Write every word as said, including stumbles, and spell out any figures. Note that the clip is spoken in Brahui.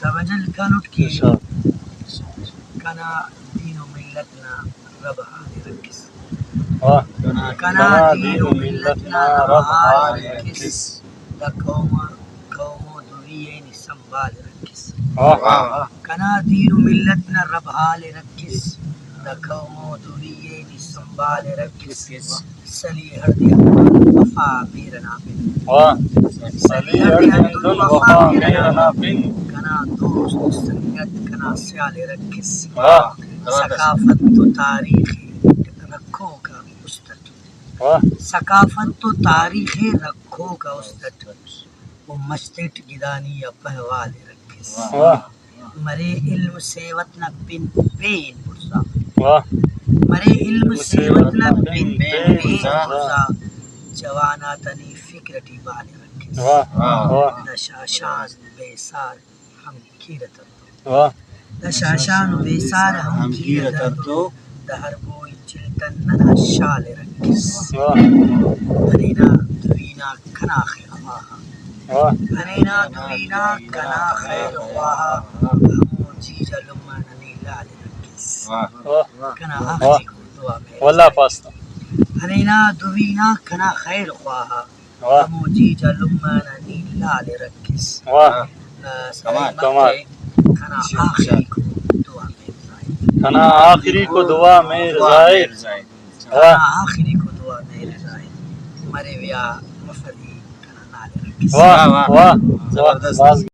توجہ کنٹ کہ ارشاد۔ کنا دین و ملت نا رب حال ءِ رکھس۔ واہ۔ کنا دین و ملت نا رب حال ءِ رکھس۔ دا قوم، قوم و دوی ءِ نی سنبھال ءِ رکھس۔ واہ۔ کنا دین و ملت نا رب حال ءِ رکھس۔ دا قوم و دوی ءِ نی سنبھال ءِ رکھس۔ سلی ہڑدے ہندن وفا مہر ئنا پن۔ واہ۔ سلی ہڑدے ہندن وفا مہر ئنا پن۔ کنا دوست و سنگت کنا سیال ءِ رکھس۔ واہ۔ ثقافت و تاریخ ءِ رکھوک آ است اٹ۔ واہ۔ ثقافت و تاریخ ءِ رکھوک آ است اٹ۔ و مش تیٹ گدانی آ پہوال ءِ رکھس۔ واہ۔ مرے علم سیوت نا پن پین بڑزا۔ واہ۔ مرے علم سیوت نا پن پین بڑزا۔ جوان آتا نی فکر اٹی بال ءِ رکھس۔ واہ۔ واہ۔ دا شاشان بے سار ہم کیرہ تر تو۔ واہ۔ دا شاشان و بیسار ہم کیرہ تر تو۔ دا ہر بوئی چلتن ننا شال ءِ رکھس۔ واہ۔ ہنینا دوی نا کنا خیر خواہ۔ واہ۔ ہنینا دوی نا کنا خیر خواہ۔ ہمو جیجا لمہ نا نی لال ءِ رکھس۔ واہ۔ واہ۔ کنا واہ۔ آخریکو دعا مہر۔ واللہ پاس تو۔ ہنینا دوی نا کنا خیر خواہ۔ واہ۔ ہمو جیجا لمہ نا نی لال ءِ رکھس۔ واہ۔ آ، کمال۔ سلامت کمال۔ ءِ کنا آخریکو دعا مہر زاہد۔ کنا آخریکو دعا مہر زاہد۔ واہ۔ کنا آخریکو دعا مہر زاہد۔ مریویا مفر ای کنا نال ءِ رکھس۔ واہ، واہ، واہ۔ واہ۔ زبردست۔ بھاز